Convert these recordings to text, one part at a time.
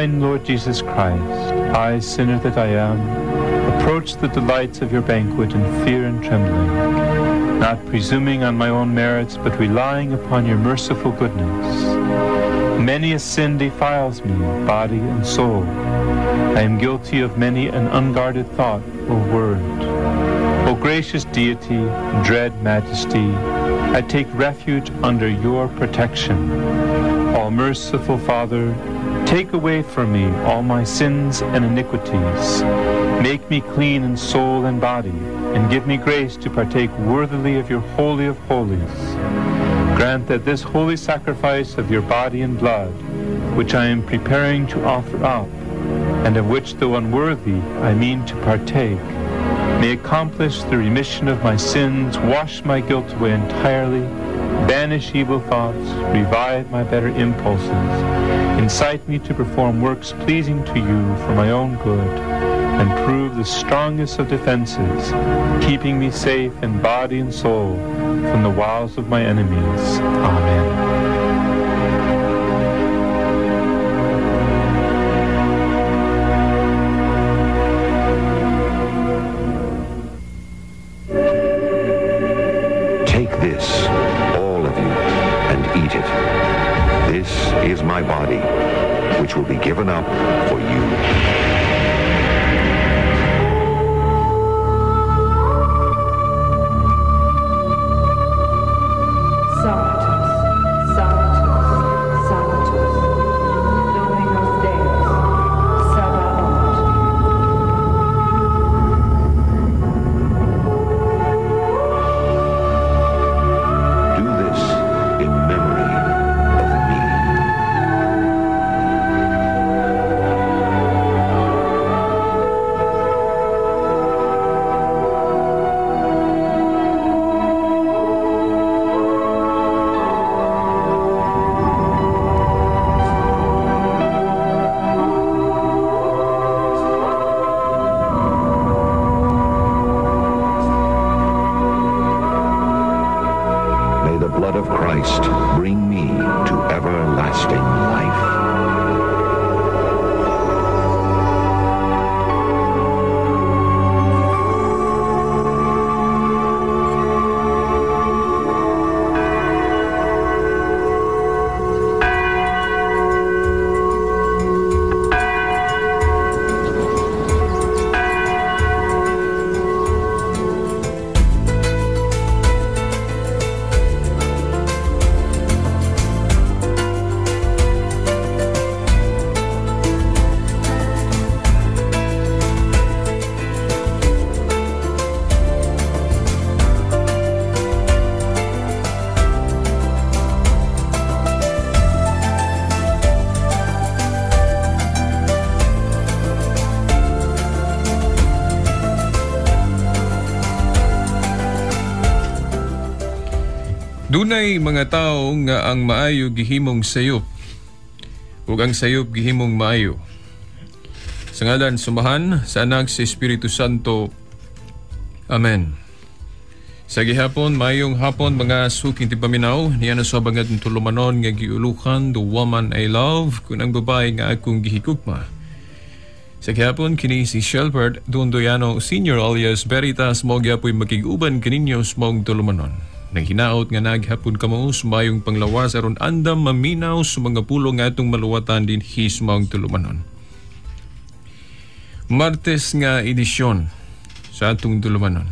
Divine Lord Jesus Christ, I, sinner that I am, approach the delights of your banquet in fear and trembling, not presuming on my own merits, but relying upon your merciful goodness. Many a sin defiles me, body and soul. I am guilty of many an unguarded thought or word. O gracious Deity, dread Majesty, I take refuge under your protection. All merciful Father, take away from me all my sins and iniquities. Make me clean in soul and body, and give me grace to partake worthily of your Holy of Holies. Grant that this holy sacrifice of your body and blood, which I am preparing to offer up, and of which, though unworthy, I mean to partake, may accomplish the remission of my sins, wash my guilt away entirely, banish evil thoughts, revive my better impulses, incite me to perform works pleasing to you for my own good, and prove the strongest of defenses, keeping me safe in body and soul from the wiles of my enemies. Amen. Take this, all of you, and eat it. This is my body, which will be given up for you. Sanctus, Sanctus, Sanctus, Dominus Deus, Sabaoth. Do this in memory of me. May the blood of Christ bring me to everlasting life. Dunay mga tawo nga ang maayo gihimong sayop ug ang sayop gihimong maayo. Sa ngalan sumahan sa Anak sa Espiritu Santo. Amen. Sa gihapon, mayong hapon mga suking tipaminaw, niya na sa bangat tulumanon nga giulukan the woman I love kun ang babae nga akong gihigugma. Sa gihapon, kini si Shelbert Dondoyano Senior alias Veritas mo gyapoy makig-uban kaninyo sa maong tulumanon. Naghinaot nga naghapon kamo sa mayong panglawas aron andam maminaw sa mga pulong nga atong maluwatan din sa maong tulumanon. Martes nga edisyon sa atong tulumanon.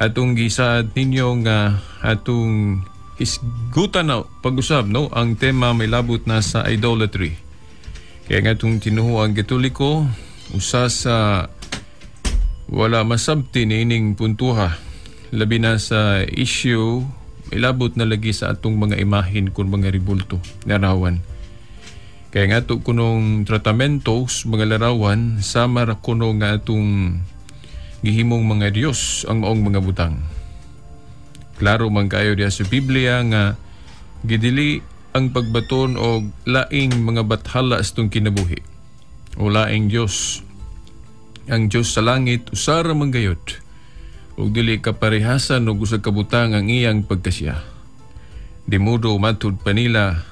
Atong gisaad ninyo nga atong hisgutan na pag-usab, no? Ang tema may labot na sa idolatry. Kaya nga itong tinuhuang Katoliko, usa sa wala masabti niining puntuha, labi na sa issue, ilabot na lagi sa atong mga imahin kung mga ribulto, larawan. Kaya nga ito kunong tratamento sa mga larawan, sama ra kuno nga atong gihimong mga Diyos ang maong mga butang. Klaro man kayo diya sa Biblia nga gidili ang pagbaton og laing mga bathala sa itong kinabuhi o laing Diyos. Ang Diyos sa langit usara man gayud ug dili kaparehasan og usa ka butang ang iyang pagkasiya. Di modo matud pa nila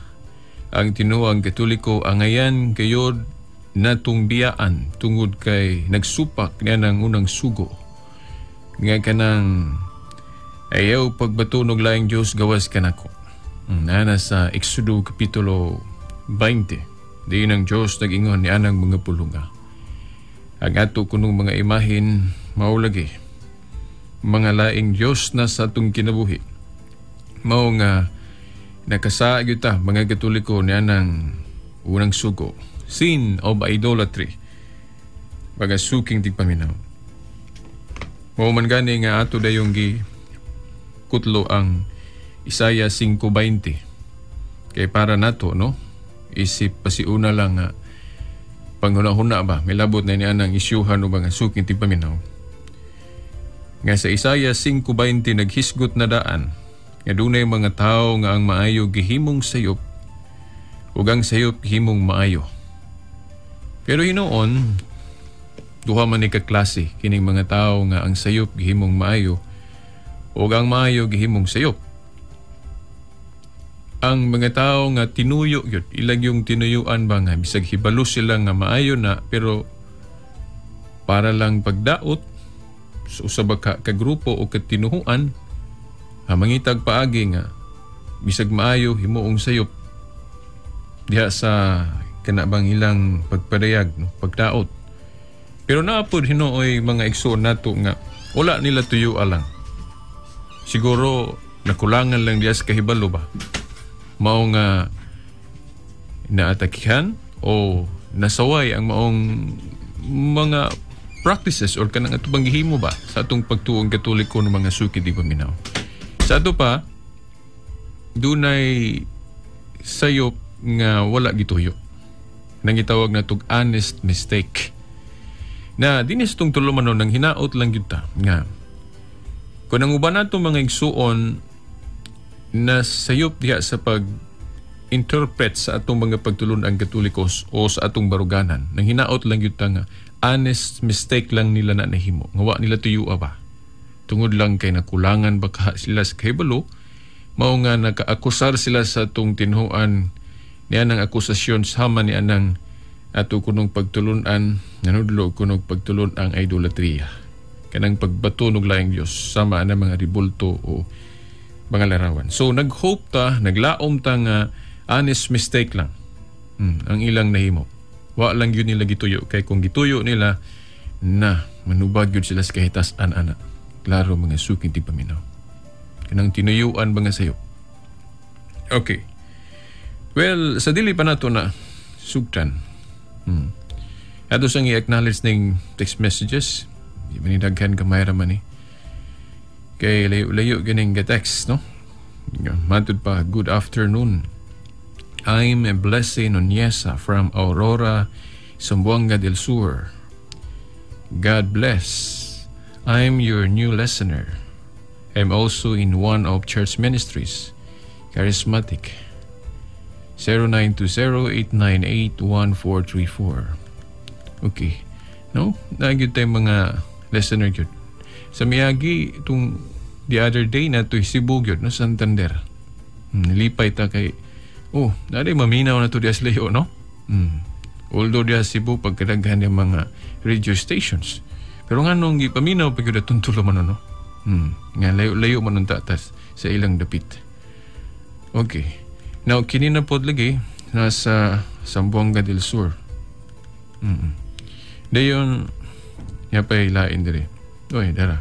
Ang tinuang Katoliko angayan gayod natong biyaan tungod kay nagsupak niya ng unang sugo nga kanang ayaw pagbato og laing Dios gawas kanako. Nana sa Exodo Kapitulo 20. Di ng Diyos nag-ingon ni anang mga pulunga. Ang ato kunong mga imahin mao lagi mga laing Diyos na sa atong kinabuhi. Mao nga nakasaag ta mga Katoliko ni anang unang sugo. Sin of idolatry. Mga suking tigpaminaw. Mao man gani nga ato dayong gi kutlo ang Isaiah 5:20. Kay para nato, no? Isip pasiuna lang nga panghuna-huna ba, may labot na niya ang isyuhan o mga suking tigpaminaw. Nga sa Isaiah 5:20 naghisgot na daan nga dunay mga tawo nga ang maayo gihimong sayop ug ang sayop gihimong maayo. Pero hinuon, duha man ni ka klase kining mga tawo nga ang sayop gihimong maayo ug ang maayo gihimong sayop. Ang mga tao nga tinuyo gyud, ilag yung tinuyuan ba nga bisag hibalo sila nga maayo na, pero para lang pagdaot sa usa ba ka grupo o katinuhuan, mangitag paagi nga bisag maayo himuong sayop diha sa kana bang ilang pagpadayag, no, pagdaot. Pero naapod hinuoy mga igsoon nato nga wala nila tuyo alang. Siguro nakulangan lang diha sa kahibalo ba. Mao nga naatakihan o nasaway ang maong mga practices or kanang ato bang gihimo ba sa atong pagtuong Katoliko ng mga suki di paminaw. Sa ato pa, dunay sayop nga wala gituyo. Nang gitawag na tog honest mistake. Na dinis tong tulumanon nang hinaot lang gyud ta nga kung ang uban nato mga igsuon na sayop diha sa pag-interpret sa atong mga pagtulun-ang Katolikos o sa atong baruganan, nang hinaot lang gyud ta nga honest mistake lang nila na nahimo, nga wa nila tuyua ba, tungod lang kay nakulangan baka sila sa kahibalo, mao nga nakaakusar sila sa atong tinuan niya ng akusasyon sama ni anang ato kunong pagtulun-an nanudlo kunong pagtulun-ang idolatria, kanang pagbato og laing Dios sama ana mga ribulto o mga larawan. So nag-hope ta, naglaom ta nga honest mistake lang ang ilang nahimo. Wa lang yun nila gituyo, kay kung gituyo nila na manubag yun sila sa kahitas-an ana. Klaro mga suking tigpaminaw. Kanang tinuyuan mga sayo. Okay. Well, sa dili pa nato na sugtan. Ato sang i-acknowledge ning text messages. Di ba ni daghan kamay ra man ni. Kay layo-layo ganing ga-text, no? Matud pa, good afternoon. I'm Blessing Nuneza from Aurora, Zamboanga del Sur. God bless. I'm your new listener. I'm also in one of church ministries, Charismatic. 0920-898-1434. Okay. No? Nagyud tayo mga listener yun. Sa miyagi, itong the other day na ito, Cebu yun, no? Santander. Nilipay ta kay, oh, nari maminaw na ito diya sa layo, no? Although diya Cebu, pagkadaghan yung mga radio stations. Pero nga nung ipaminaw, pag yun tuntulo man, no? Nga layo-layo man ang tatas sa ilang dapit. Okay. Now, kini na pod lagi, nasa Zamboanga del Sur. Dayon, yapay lain diri. Oy, dara.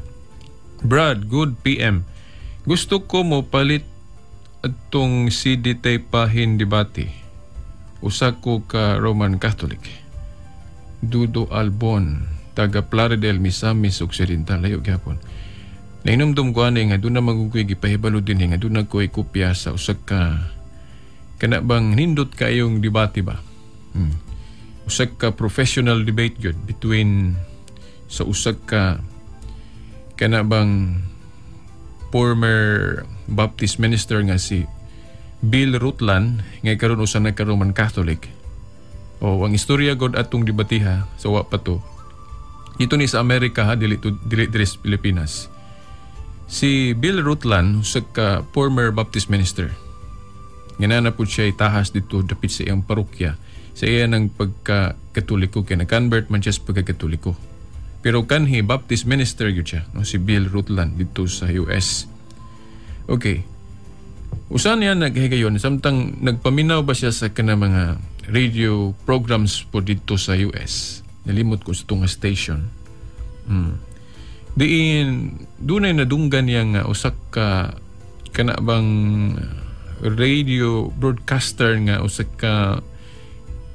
Brad, good PM. Gusto ko mo palit atong CD tape pahin debate. Usa ko ka Roman Catholic. Dudo Albon, taga Plaridel, Misamis Occidental. Layo gyapon. Nainumdum ko ani nga doon na magugoy gipahibalo din nga doon na ko'y kopya sa usa ka kana bang nindot kayong debate ba? Usa ka professional debate gyud between sa usa ka kana bang former Baptist minister nga si Bill Rutland nga karon usa na ka Roman Catholic. O ang istorya god atong debatiha sa wa pa to. Ito ni sa Amerika ha, dili diri sa Pilipinas. Si Bill Rutland usa ka former Baptist minister. Nga naa na pud siya tahas dito dapit sa iyang parokya sa iya ng pagka-Katoliko, kay na-convert man siya sa pagka-Katoliko. Pero kanhi Baptist minister gyud siya, no, si Bill Rutland dito sa US. Okay. Usa niya naghigayon samtang nagpaminaw ba siya sa kana mga radio programs po dito sa US. Nalimot ko sa tunga station. Diin dunay nadunggan niya nga usa ka kana bang radio broadcaster nga usa ka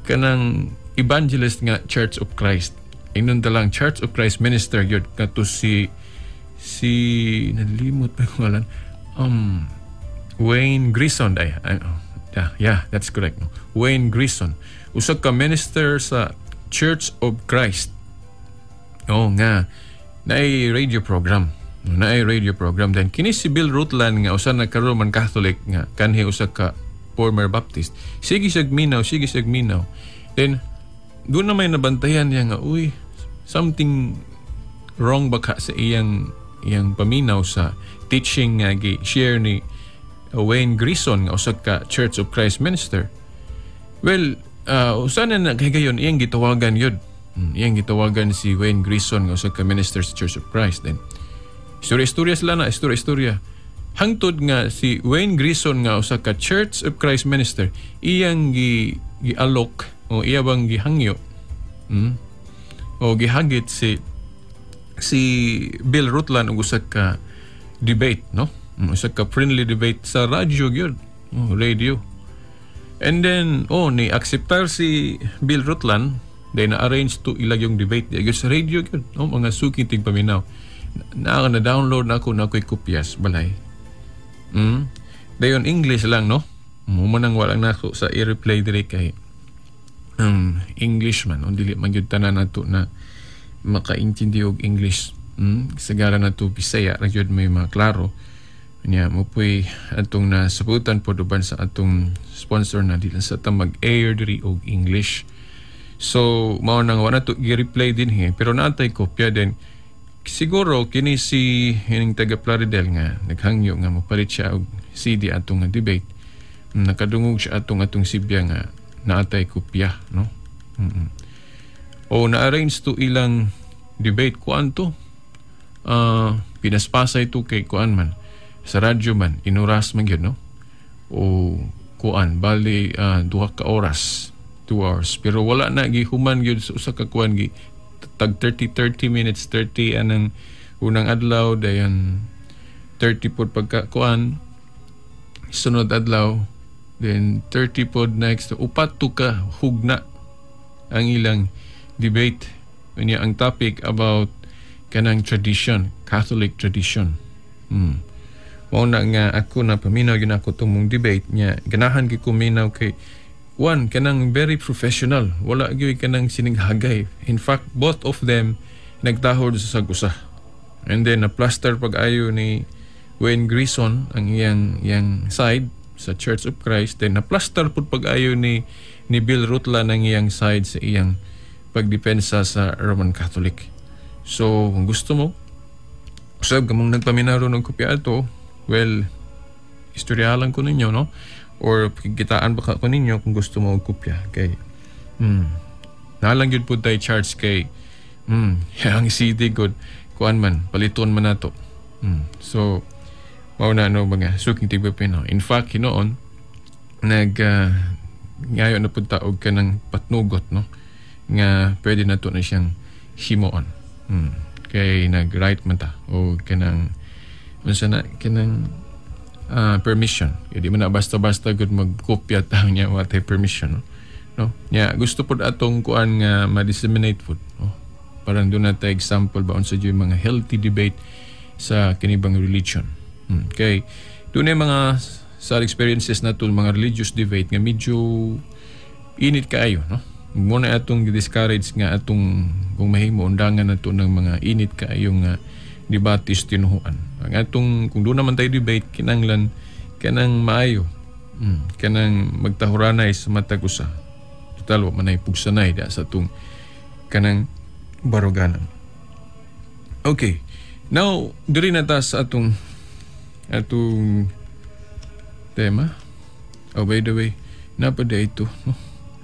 kanang evangelist nga Church of Christ. Ingnon ta lang Church of Christ minister gyud kato si nalimot pa yung ngalan. Wayne Grison ay, oh, yeah, that's correct. No? Wayne Grison. Usa ka minister sa Church of Christ. Oh nga naay radio program. No, naay radio program then kini si Bill Rutland nga usa na ka Roman Catholic nga kanhi usa ka former Baptist. Sige siya minaw, sige siya minaw. Then doon na may nabantayan niya nga, uy, something wrong ba ka sa iyang paminaw sa teaching nga gi-share ni Wayne Grison nga usa ka Church of Christ minister. Well, usa na naghigayon iyang gitawagan yun. Iyang gitawagan si Wayne Grison nga usa ka minister sa Church of Christ. Then istorya-istorya sila na, istorya-istorya. Hangtod nga si Wayne Grison nga usa ka Church of Christ minister iyang gi gialok o iya bang gihangyo o gihagit si Bill Rutland og usa ka debate, no? Usa ka friendly debate sa radyo gyud. Oh, radio. And then, oh, ni acceptar si Bill Rutland, then na-arrange to ilag yung debate di gyud sa radio gyud, no? Mga suki tigpaminaw. Na na-download na ako na ako'y kopyas balay. Dayon English lang, no? Mo nang walang nako sa i-replay diri kay English man, dili man gyud tanan nato na makaintindi og English. Sagara nato Bisaya ra gyud may mga klaro. Nya mo po'y atong nasabutan po uban sa atong sponsor na di lang sa ta mag-air diri og English. So mao nang wa nato gi-replay din he, pero naatay kopya din. Siguro kini si hining taga Plaridel nga naghangyo nga mopalit siya og CD atong nga debate. Nakadungog siya atong sibya nga naatay kopya, no? O na-arrange to ilang debate kuan to. Pinaspasay to kay kuan man sa radyo man inuras man gyud, no? O kuan bali 2 ka oras, 2 hours, pero wala na gihuman gyud sa usa ka kuan, gi tag 30 30 minutes, 30 anang unang adlaw, dayon 30 pod pagka kuan sunod adlaw, then 30 pod next, upat to ka hugna ang ilang debate. Unya ang topic about kanang tradition, Catholic tradition. Mao na nga ako na paminaw gyud ako tumong debate nya, ganahan gyud ko minaw kay one kanang very professional, wala gyud kanang sininghagay. In fact, both of them nagtahod sa sag-usa. And then na plaster pag-ayo ni Wayne Grison ang iyang side sa Church of Christ, then na plaster pud pag-ayo ni Bill Rutland ang iyang side sa iyang pagdepensa sa Roman Catholic. So kung gusto mo usab kamong nagpaminaw ron og kopya ato, well, istoryahan ko ninyo, no, or kitaan baka ko ninyo kung gusto mo og kopya kay nalang gyud pud tay charge kay ang CD good kuan man, paliton man nato. So mao na, no, mga suking tigpapinaw. In fact, hinoon nag ngayon na pud ta og kanang patnugot, no, nga pwede nato na siyang himuon. Kay nag-write man ta o kanang unsa na kanang permission. Di man na basta-basta gud magkopya ta niya wa tay permission, no? No? Nya gusto pud atong kuan nga ma-disseminate pud, no? Parang doon na example ba unsa jud mga healthy debate sa kinibang religion. Kay doon na mga sa experiences nato mga religious debate nga medyo init kaayo, no? Mo na atong discourage nga atong kung mahimo undangan nato ng mga init kaayo nga debate tinuhuan. Ang atong kung doon naman tayo debate, kinanglan kanang maayo. Kanang magtahuranay sa matag usa. Total wa man ay pugsanay da sa atong kanang baruganan. Okay. Now, diri na ta sa atong tema. Oh, by the way, napada ito, no?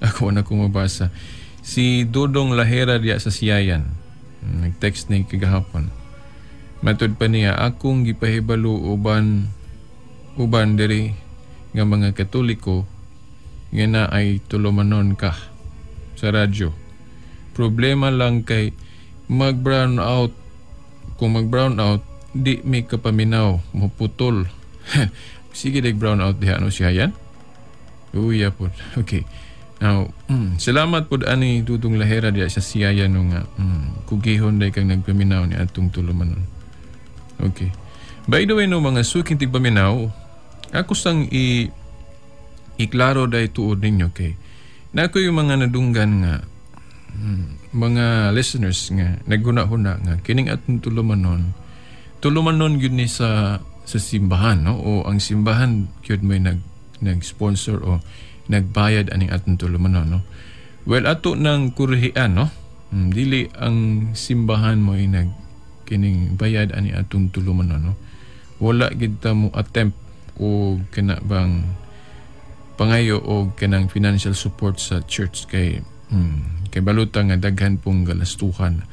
Ako na kong mabasa. Si Dudong Lahera diya sa Siayan. Nag-text ni kagahapon. Matud pa niya, akong gipahibalo uban uban diri nga mga Katoliko nga na ay tulumanon ka sa radyo. Problema lang kay mag-brown out. Kung mag-brown out, di may kapaminaw, muputol. Sige, dag brown out diha ano siya yan? Uya po. Okay. Now, salamat po ani Dudong Lahera diya sa Siyaya no nga kugihon day kang nagpaminaw ni atong tulumanon. Okay. By the way no, mga suking tigpaminaw, ako sang i iklaro day tuod ninyo kay nako yung mga nadunggan nga mga listeners nga naghuna-huna nga kining atong tulumanon tulumanon gyud ni sa simbahan, no, o ang simbahan gyud may nag-sponsor o nagbayad aning atong tulumanon, no. Well, ato nang kurhian, no. Dili ang simbahan mo ay nag kining bayad ani atong tulumanon, no. Wala gid ta mo attempt o kana bang pangayo o kanang financial support sa church kay kay baluta nga daghan pong galastuhan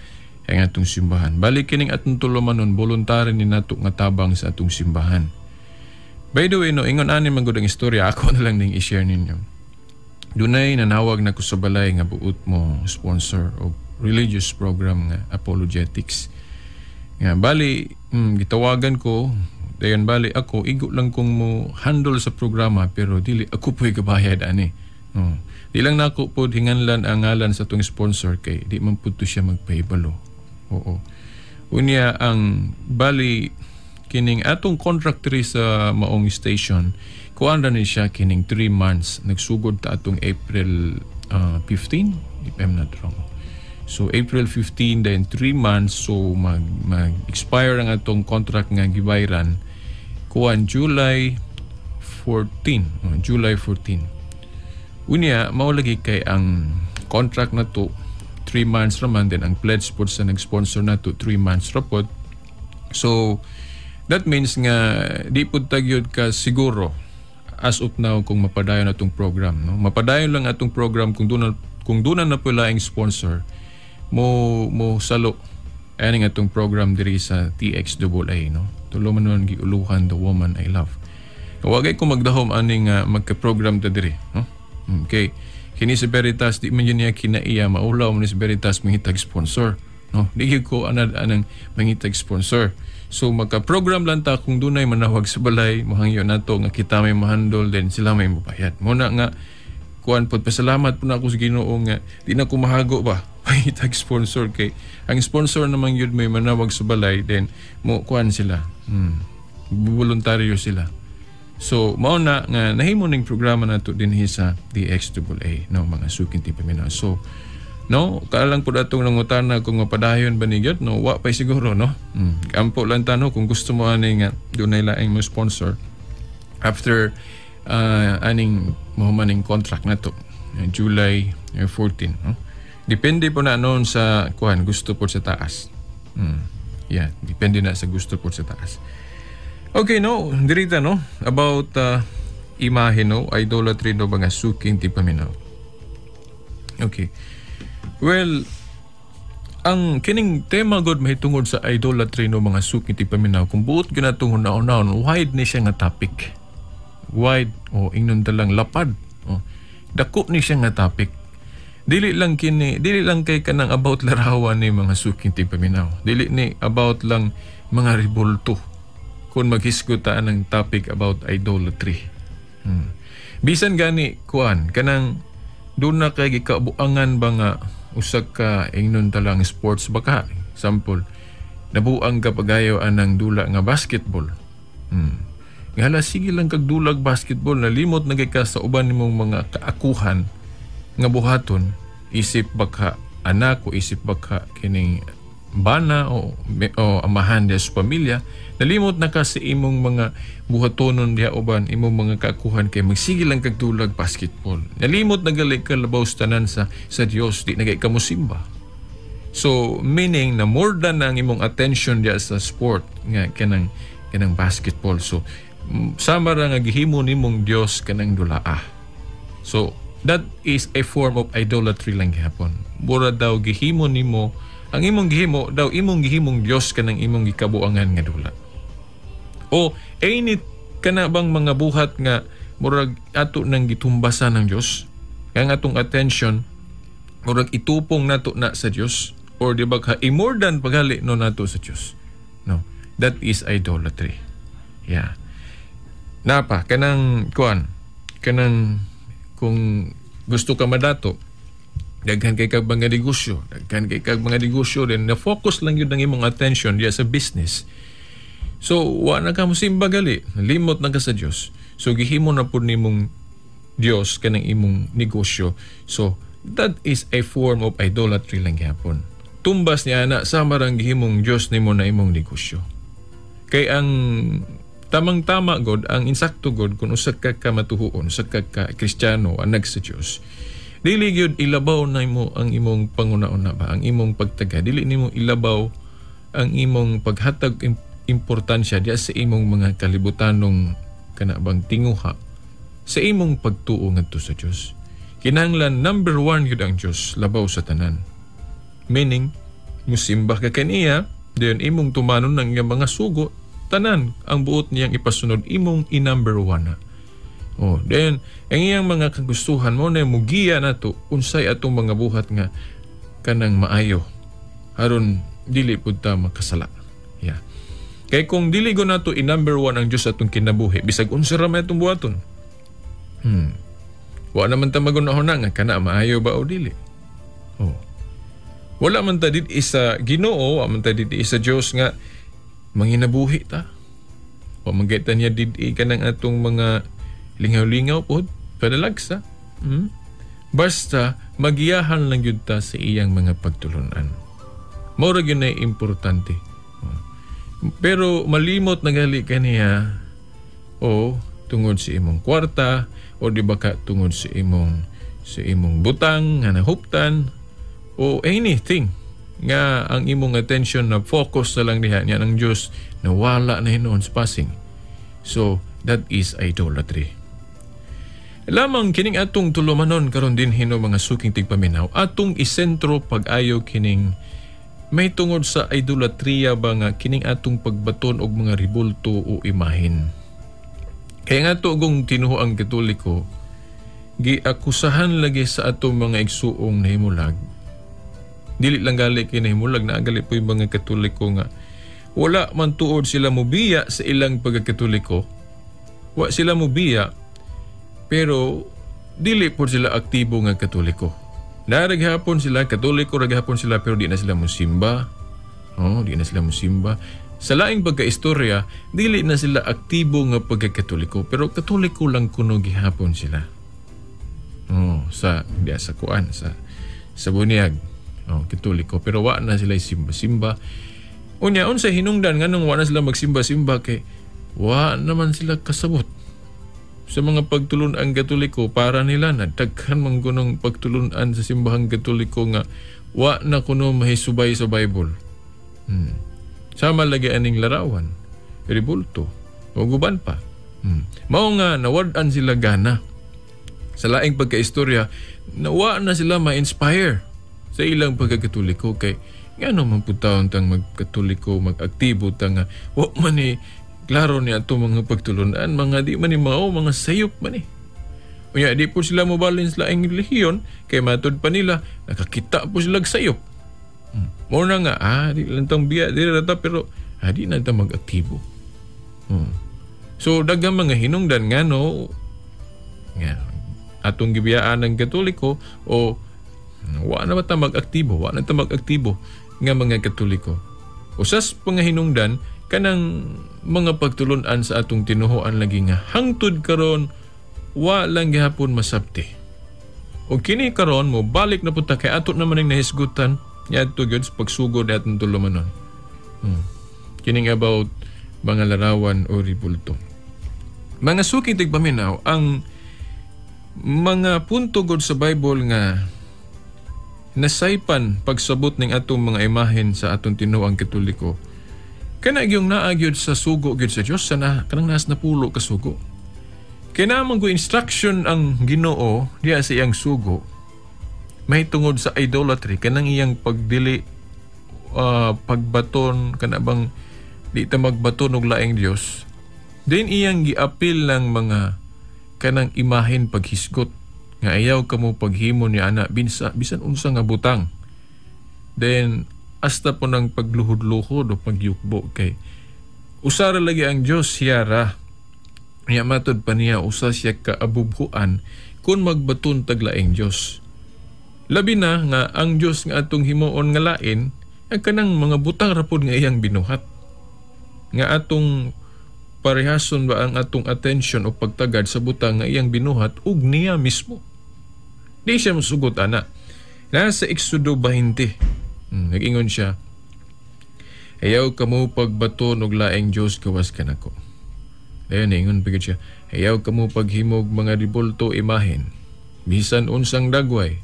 ang atong simbahan. Balik kining atong tulumanon, voluntary ni nato nga tabang sa atong simbahan. By the way, no, ingon ani man gud ang istorya, ako na lang ning i-share ninyo. Dunay nanawag na ko sa balay nga buot mo sponsor og religious program nga apologetics. Nga bali gitawagan ko dayon, bali ako igo lang kong mo handle sa programa pero dili ako po'y gabayad ani. Oh. Di lang nako pod hinganlan ang ngalan sa atong sponsor kay di man pud to siya magpahibalo. Oo. Unya ang bali kining atong contract diri sa maong station, kuan ra ni siya kining 3 months, nagsugod ta atong April 15 if I'm not wrong. So April 15, then 3 months, so mag expire ang atong contract nga gibayran kuan July 14, oh, July 14. Unya mao lagi kay ang contract na to 3 months raman din, ang pledge pod sa nag-sponsor na to 3 months ra pod. So that means nga di pud tagyod ka siguro as of now kung mapadayon atong program, no. Mapadayon lang atong program kung duna na po laing sponsor mo mo salo aning atong program diri sa TXAA, no. Tulumanon giuluhan the woman I love. Wagay ko magdahom aning magka-program ta diri, no. Okay. Kini si Veritas di man yun niya kinaiya, maulaw mo ni si Veritas mangitag sponsor, no. Di gyud ko anad anang mangitag sponsor. So magka-program lang ta kung dunay manawag sa balay, mohangyo nato nga kita may mahandle, then sila may mabayad. Muna nga kuan pod, pasalamat po na ako sa Ginoo nga di na ko mahago ba pangitag sponsor kay ang sponsor naman yun may manawag sa balay, then mo kuan sila. Voluntaryo sila. So mao na nga nahimo ning programa nato dinhi sa DXAA, no, mga suking tipaminaw. So no, kaalang po datong nangutana kung mapadayon ba ni gyud, no, wa pa siguro, no. Ampo lang tano kung gusto mo ani nga dunay laing mo sponsor after aning mahumaning contract na to July 14, no. Depende po na noon sa kuan gusto po sa taas. Yeah, depende na sa gusto po sa taas. Okay, no, dirita no about imahe, no, idolatry, no, mga suking tipaminaw. Okay. Well, ang kining tema god mahitungod sa idolatry, no, mga suking tipaminaw, kung buot gyud natong hunaon, wide ni siya nga topic. Wide o ingnon talang lapad. O, dako ni siya nga topic. Dili lang kini, dili lang kay kanang about larawan ni mga suking tipaminaw. Dili ni about lang mga ribulto kung maghisgot ta ng topic about idolatry. Bisan gani kuan kanang doon na kay gikabuangan ba nga usa ka ingnon talang sports baka, sample, nabuang ka pagayo anang dula nga basketball. Nga hala, sige lang kag dulag basketball, nalimot na kay ka sa uban nimong mga kaakuhan nga buhaton, isip baka anak o isip baka kining bana o amahan diha sa pamilya, nalimot na ka sa imong mga buhatonon diha uban imong mga kaakuhan kay magsige lang kag dulag basketball. Nalimot na gali ka labaw sa tanan sa Dios, di na kay ka mosimba. So meaning na more than ang imong attention diha sa sport nga kanang basketball. So Sama ra nga gihimo nimong Dios kanang dulaa. So that is a form of idolatry lang gihapon. Mura daw gihimo nimo ang imong gihimo daw imong gihimong Dios kanang imong gikabuangan nga dula. O any kana bang mga buhat nga murag ato nang gitumbasan ng Dios, ang atong attention murag itupong nato na sa Dios, or di ba ka imordan paghali no nato sa Dios. No, that is idolatry. Yeah. Napa kanang kuan, kanang kung gusto ka madato, daghan kay kag mga negosyo, daghan kay kag mga negosyo, then na focus lang yun ang imong attention diya sa business. So wa na ka mosimba gali, limot na ka sa Dios. So gihimo na pud nimong Dios kanang imong negosyo. So that is a form of idolatry lang gihapon. Tumbas niya na sama rang gihimong Dios nimo na imong negosyo. Kay ang tamang-tama god, ang insakto god kung usa ka kamatuhuon, usa ka ka Kristiyano, anak sa Dios, dili gyud ilabaw na imo ang imong panguna-una ba, ang imong pagtaga, dili nimo ilabaw ang imong paghatag importansya diya sa imong mga kalibutanong kana bang tinguha sa imong pagtuo ngadto sa Dios. Kinahanglan number one gyud ang Dios labaw sa tanan. Meaning, musimba ka kaniya, dayon imong tumanon ng iyang mga sugo, tanan ang buot niyang ipasunod imong i-number one na. Oh, then ang iyang mga kagustuhan mo na mugiya nato unsay atong mga buhat nga kanang maayo aron dili pud ta makasala. Yeah. Kay kung dili go nato i-number one ang Dios atong kinabuhi, bisag unsa ra may atong buhaton. Wa naman ta magunahon nga kana maayo ba o dili. Oh. Wala man ta did sa Ginoo, wa man ta did sa Dios nga manginabuhi ta. Wa man gayta niya did kanang atong mga lingaw-lingaw pod, padalagsa. Basta magiyahan lang gyud ta sa iyang mga pagtulunan. Mao ra gyud na importante. Pero malimot na gali kaniya o tungod sa imong kwarta o di ba ka tungod sa imong butang nga nahuptan o anything nga ang imong attention na focus na lang diha niya ng Dios nawala na hinuon sa passing. So that is idolatry. Lamang kining atong tulumanon karon din hino mga suking tigpaminaw, atong isentro pag-ayo kining may tungod sa idolatria ba nga kining atong pagbaton og mga ribulto o imahin. Kaya nga to kung tinuho ang Katoliko, giakusahan lagi sa atong mga igsuong nahimulag. Dili lang gali kay nahimulag, naagali po yung mga Katoliko nga wala man tuod sila mubiya sa ilang pagkakatoliko. Wa sila mubiya, pero dili po sila aktibo nga Katoliko. Naraghapon sila, Katoliko raghapon sila, pero di na sila musimba. Oh, di na sila musimba. Sa laing pagkaistorya, dili na sila aktibo nga pagkakatoliko, pero Katoliko lang kuno gihapon sila. Oh, sa diya sa kuan sa bunyag. Oh, Katoliko, pero wa na sila simba-simba. Unya unsa hinungdan nganong wa na sila magsimba-simba kay wa naman sila kasabot sa mga pagtulun-an Katoliko. Para nila na daghan man kunong pagtulun-an sa simbahang Katoliko nga wa na kuno mahisubay sa Bible. Sama lagi aning larawan, ribulto, o guban pa. Mao nga nawad-an sila gana. Sa laing pagkaistorya, nawa na sila ma-inspire sa ilang pagkakatoliko kay ngano man pud taon tang magkatoliko, mag-aktibo ta nga wa man ni klaro ni ato mga pagtulunan, mga di man ni mao, mga sayop man ni. Unya di po sila mobalin sa laing relihiyon kay matud pa nila nakakita po sila sayop. Mo na nga di lang tang biya di ra ta, pero di na ta mag-aktibo. So daghang mga hinungdan ngano nga atong gibiyaan ng Katoliko o wa na ba ta mag-aktibo, wa na ta mag-aktibo nga mga Katoliko. Usas pangahinungdan kanang mga pagtulunan sa atong tinuhoan lagi nga hangtod karon wa lang gihapon masabti. O kini karon mo balik na pud ta kay ato naman ang nahisgutan niadto gyud sa pagsugod atong tulumanon. Kining about mga larawan o ribulto. Mga suking tigpaminaw, ang mga punto god sa Bible nga nasaypan pagsabot ning atong mga imahen sa atong tinuoang Katoliko. Kana gyung naa gyud sa sugo gyud sa Dios sa na, kanang nas napulo ka sugo. Kay naa man go instruction ang Ginoo diya sa iyang sugo mahitungod sa idolatry, kanang iyang pagdili, pagbaton, kana bang di ta magbaton og laing Dios. Then iyang giapil ng mga kanang imahen, paghisgot nga ayaw kamo paghimo ni ana binsa bisan unsa nga butang. Then hasta po ng pagluhod-luhod o pagyukbo, kay usara lagi ang Dios, siya ra. Niya matod pa niya, usa siya kaabubhuan kung magbaton tag laing Dios. Labi na nga ang Dios nga atong himuon nga lain ang kanang mga butang ra pod nga iyang binuhat. Nga atong parehason ba ang atong attention o pagtagad sa butang nga iyang binuhat ug niya mismo. Di siya musugot ana. Nasa Exodo 20. Nag-ingon siya, "Ayaw kamo pagbaton og laing Dios gawas kanako." Dayon ingon pa siya, "Ayaw kamo paghimog mga ribulto, imahen, bisan unsang dagway."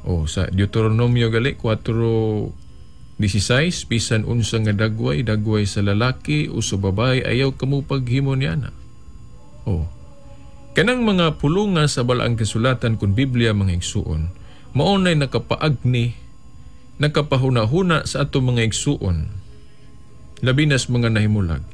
O sa Deuteronomio gali 4:16, "Bisan unsa nga dagway, dagway sa lalaki o sa babae, ayaw kamo paghimo niya na." O kanang mga pulunga sa Balaang Kasulatan kun Biblia, mga igsuon, mao nay nakapaagni, nakapahuna-huna sa ato mga igsuon, labi nas mga nahimulag,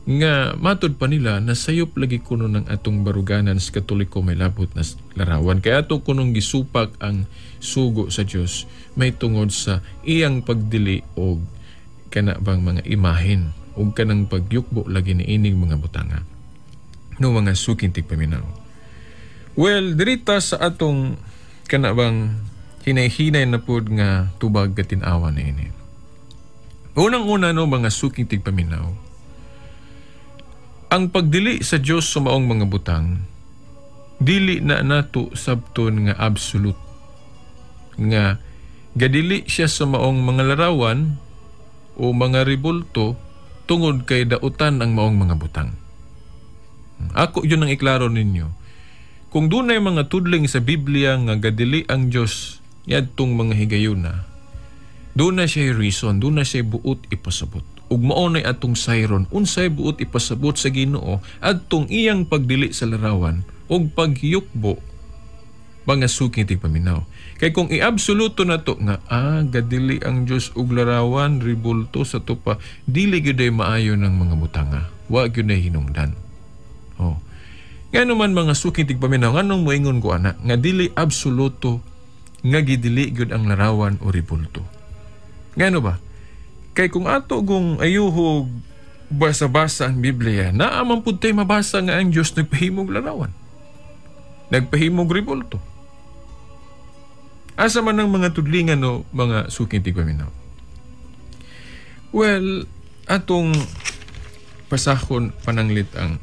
nga matud pa nila na sayop lagi kuno ng atong baruganan sa Katoliko may labot na larawan. Kaya ato kunong gisupak ang sugo sa Dios may tungod sa iyang pagdili og kana bang mga imahen og kanang pagyukbo lagi ni ining mga butanga. No, mga suking tigpaminaw. Well, dirita sa atong kana bang hinay-hinay na pud nga tubag katin-awa na ini. Unang-una, no, mga suking tigpaminaw, ang pagdili sa Dios sa maong mga butang, dili na nato sabton nga absolute nga gadili siya sa maong mga larawan o mga ribulto tungod kay dautan ang maong mga butang. Ako yun ang iklaro ninyo. Kung dunay mga tudling sa Biblia nga gadili ang Dios yadtong mga higayuna, doon na siya reason, doon na siya buot ipasabot. Ug mao nay atong sayron unsay buot ipasabot sa Ginoo adtong iyang pagdili sa larawan ug pagyukbo, mga suking tigpaminaw. Kay kung iabsoluto na to nga gadili ang Dios og larawan, ribulto sa tupa, dili gyud ay maayo ng mga butanga. Wa gyud ay hinungdan. Oh. Ngano man, mga suking tigpaminaw, nganong moingon ko ana nga dili absoluto nga gidili gyud ang larawan o ribulto? Ngano ba? Kay kung ato kung ayuhog basa-basa ang Biblia, naa man pud tay mabasa nga ang Dios nagpahimog larawan, nagpahimog ribulto. Asa man ang mga tudlingan, no, mga suking tigpaminaw? Well, atong pasahon pananglit ang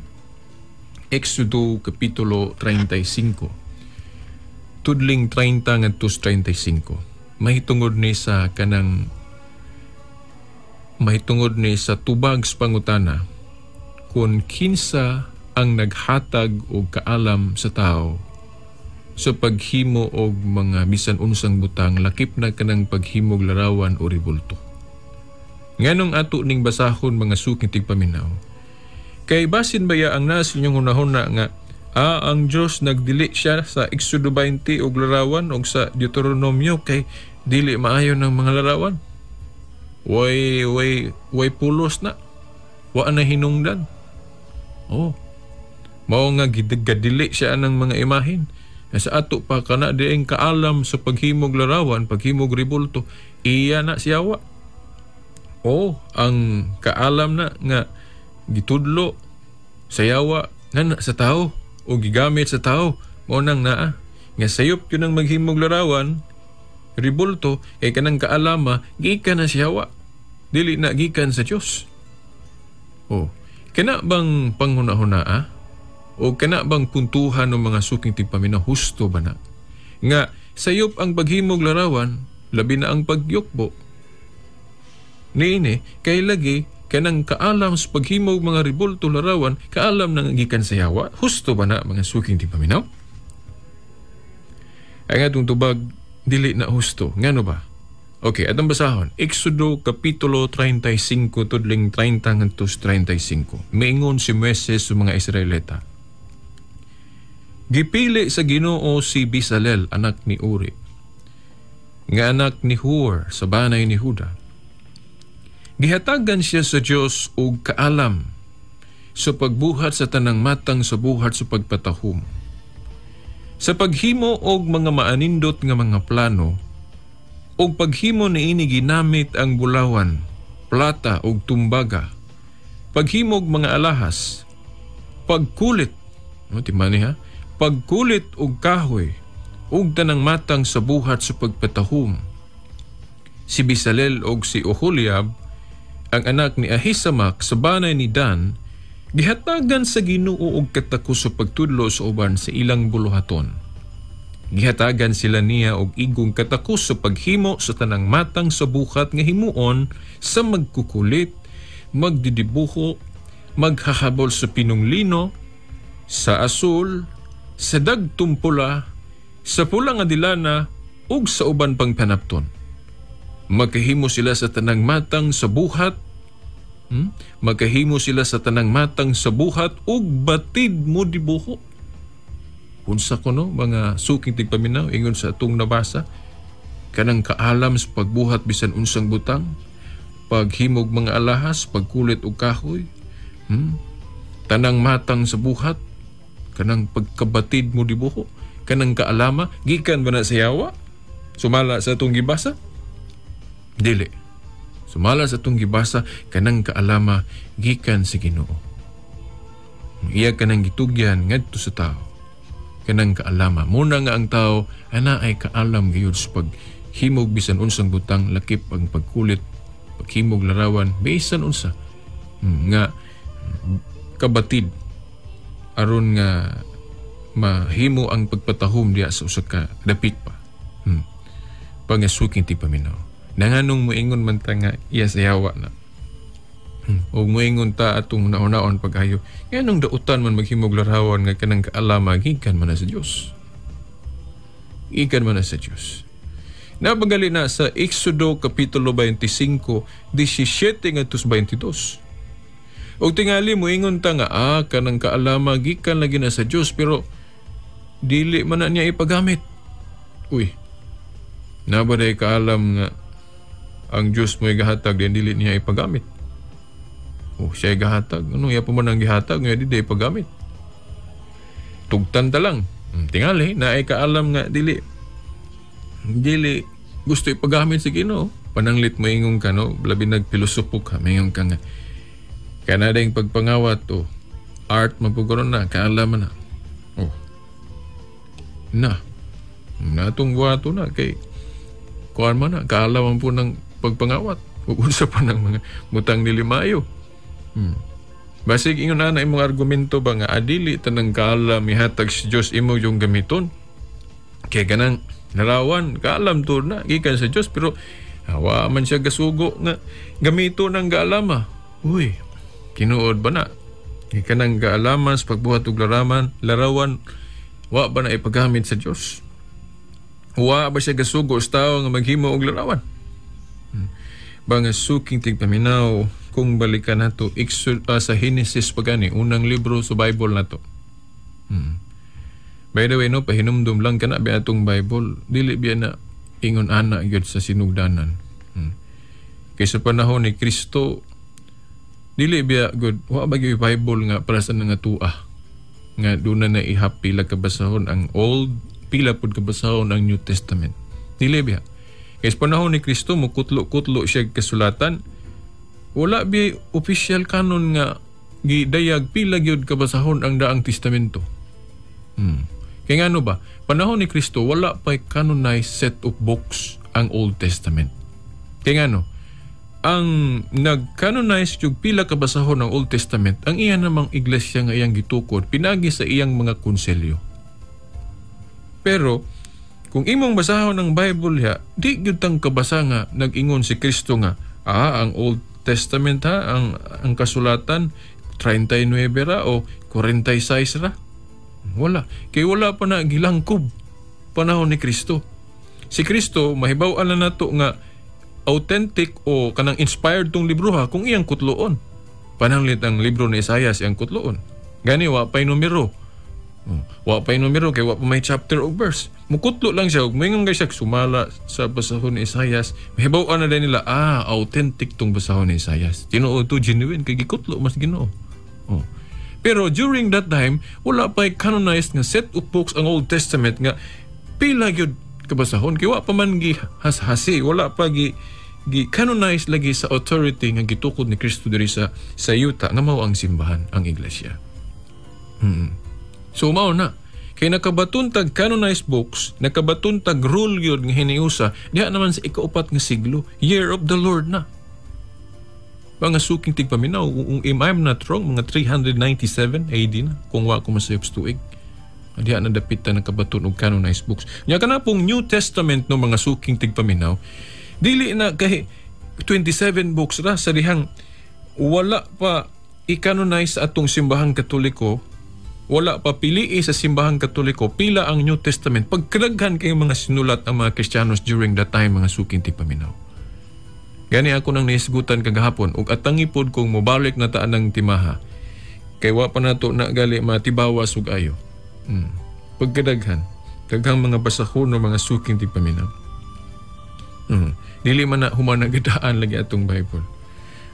Exodo Kapitulo 35. Tudling 30 ngadto 35. Mahitungod ni sa tubag sa pangutana kung kinsa ang naghatag og kaalam sa tao sa paghimo og mga bisan unsang butang, lakip na kanang paghimog larawan o ribulto. Nganong ato ning basahon, mga suking tigpaminaw? Kay basin baya ang nas inyong hunahuna nga ang Dios nagdili siya sa Exodo 20 og larawan og sa Deuteronomio kay dili maayo ng mga larawan. Way way way pulos na. Wa na hinungdan. Oh. Mao nga gigadili siya ng mga imahin. Sa ato pa kana dieng kaalam sa paghimog larawan, paghimog ribulto, iya na siyawa. O ang kaalam na nga gitudlo sa yawa nga sa tao o gigamit sa tao, mao nang naa nga sayop yun ang maghimog larawan, ribulto, kay kanang kaalama gikan na siyawa, dili na gikan sa Dios. O kana bang panghuna-huna o kana bang puntuhan ng mga suking tigpaminaw, husto ba na nga sayop ang paghimog larawan, labi na ang pagyukbo niini, kay lagi kanang kaalam sa paghimog mga ribulto, larawan, kaalam nang gikan sa yawa? Husto ba na, mga suking tigpaminaw? Ang atong tubag, dili na husto. Ngano ba? Okay, atong basahon. Exodo Kapitulo 35 tudling 30 ngadto 35. Miingon si Moises sa mga Israelita. Gipili sa Ginoo si Bisalel, anak ni Uri, nga anak ni Hur sa banay ni Huda. Gihatagan siya sa Dios og kaalam sa pagbuhat sa tanang matang sa buhat sa pagpatahum, sa paghimo og mga maanindot nga mga plano, og paghimo niini ginamit ang bulawan, plata ug tumbaga, paghimog mga alahas, pagkulit, no, timani ha, pagkulit og kahoy, ug tanang matang sa buhat sa pagpatahum. Si Bisalel og si Oholiab, ang anak ni Ahisamak sa banay ni Dan, gihatagan sa Ginoo og katakos sa pagtudlo sa uban sa ilang buluhaton. Gihatagan sila niya og igong katakos sa paghimo sa tanang matang sa buhat nga himuon sa magkukulit, magdidibuho, maghahabol sa pinong lino, sa asul, sa dagtong pula, sa pula nga dilana ug sa uban pang panapton. Magkahimo sila sa tanang matang sa buhat. Magkahimo sila sa tanang matang sa buhat ug batid mo dibuho. Unsa kuno mga suking tigpaminaw ingon sa atong nabasa, kanang kaalam sa pagbuhat bisan unsang butang, paghimog mga alahas, pagkulit og kahoy, tanang matang sa buhat, kanang pagkabatid mo dibuho, kanang kaalama, gikan ba na sa yawa? Sumala sa atong gibasa? Dili. Sumala sa atong gibasa, kanang kaalama gikan sa Ginoo. Iya kanang gitugyan ngadto sa tao. Kanang kaalama. Muna nga ang tao ana ay kaalam gayud sa paghimog bisan unsang butang, lakip ang pagkulit, paghimog larawan, bisan unsa nga kabatid aron nga mahimo ang pagpatahom diya sa usa ka dapit pa. Pangasuking tigpaminaw. Nanganong moingon man ta nga iya sa yawa na. O moingon ta atong nauna-on pag-ayo. Nganong dautan man maghimog larawan nga kanang kaalama gikan man na sa Dios. Gikan man na sa Dios. Napagali na sa Exodo Kapitulo 25, 17 ngadto 22. Og tingali moingon ta nga kanang kaalama gikan lagi na sa Dios, pero dili man na niya ipagamit. Uy. Nabaday kaalam nga ang Dios mo'y gahatag din dili niya ipagamit. Oh, siya gahatag. Ano iya pa man ang gihatag nga di ipagamit. Tugtan ta lang. Tingali na ay kaalam nga dili gusto ipagamit sa Ginoo. Pananglit moingon ka, no, labi nagpilosopo ka, moingon ka nga kanada yung pagpangawat o art mapugoron na, kaalaman na. Oh. Na. Natong buhato na kay kuan man na, kaalaman po ng pagpangawat. Unsa pa ng mga butang nilimayo. Basig ingon ana imong argumento ba nga adili tanang kaalam ihatag sa Dios imo yung gamiton. Kay kanang larawan kaalam to na gikan sa Dios, pero hawa man siya gasugo nga gamito ng kaalama. Uy, tinuod ba na? Gikan ang kaalaman sa pagbuhat og larawan, wa ba na ipagamit sa Dios? Wa ba siya gasugo sa tao nga maghimo og larawan? Banga suking tigpaminaw, kung balikan nato sa Genesis pagani, unang libro sa Bible nato. By the way, no, pahinumdum lang kana ba atong Bible, dili biya na ingon ana gyud sa sinugdanan. Kay sa panahon ni Kristo, dili biya gud, wa ba gyud Bible nga para sa nga tua nga duna na ihap pila ka basahon ang Old, pila pud ka basahon ang New Testament. Dili biya. Kay sa panahon ni Kristo mukutlo-kutlo siya kasulatan. Wala bi official canon nga gidayag pila gyud ka basahon ang Daang Testamento. Kay ngano ba? Panahon ni Kristo wala pay canonized set of books ang Old Testament. Kay ngano? Ang nag-canonize yung pila ka basahon ng Old Testament, ang iya namang iglesia nga iyang gitukod pinagi sa iyang mga konselyo. Pero kung imong basahon ng Bible ya, di gyud tang kabasa nga nag-ingon si Kristo nga ang Old Testament ha, ang kasulatan 39 ra o 46 ra. Wala. Kay wala pa na gilangkob panahon ni Kristo. Si Kristo mahibaw-an na nato nga authentic o kanang inspired tong libro ha kung iyang kutloon. Pananglit ang libro ni Isaias iyang kutloon. Gani wa pay numero. Wa pay numero kay wa pa may chapter o verse. Mukutlo lang siya ug moingon kay siya sumala sa basahon ni Isaias. Mahibaw-an na din nila, authentic tong basahon ni Isaias. Tinuod to, genuine kay gikutlo mas Ginoo. Oh. Pero during that time, wala pa canonized nga set of books ang Old Testament nga pila gyud kabasahon kay wa pa man gi hashasi, wala pa gi canonize lagi sa authority nga gitukod ni Kristo diri sa yuta nga mao ang simbahan, ang iglesia. So mao na kay nakabaton tag canonized books, nakabaton tag rule gyud nga hiniusa diha naman sa ikaupat nga siglo, year of the Lord na. Mga suking tigpaminaw, kung if I'm not wrong, mga 397 AD na kung wa ko masayop sa tuig. Diha na dapit ta nakabaton og canonized books. Nya kana pong New Testament no mga suking tigpaminaw, dili na kay 27 books ra sa dihang wala pa i-canonize sa atong simbahang Katoliko, wala pa pilii sa simbahang Katoliko pila ang New Testament. Pagkadaghan kay mga sinulat ang mga Kristiyanos during that time, mga suking tigpaminaw. Gani ako nang nahisgutan kagahapon ug atangi pod kung mobalik na taan ng timaha. Kay wa pa nato na gali matibawas ug ayo. Pagkadaghan, daghang mga basahon o mga suking tigpaminaw. Dili man na humanagdaan lagi atong Bible.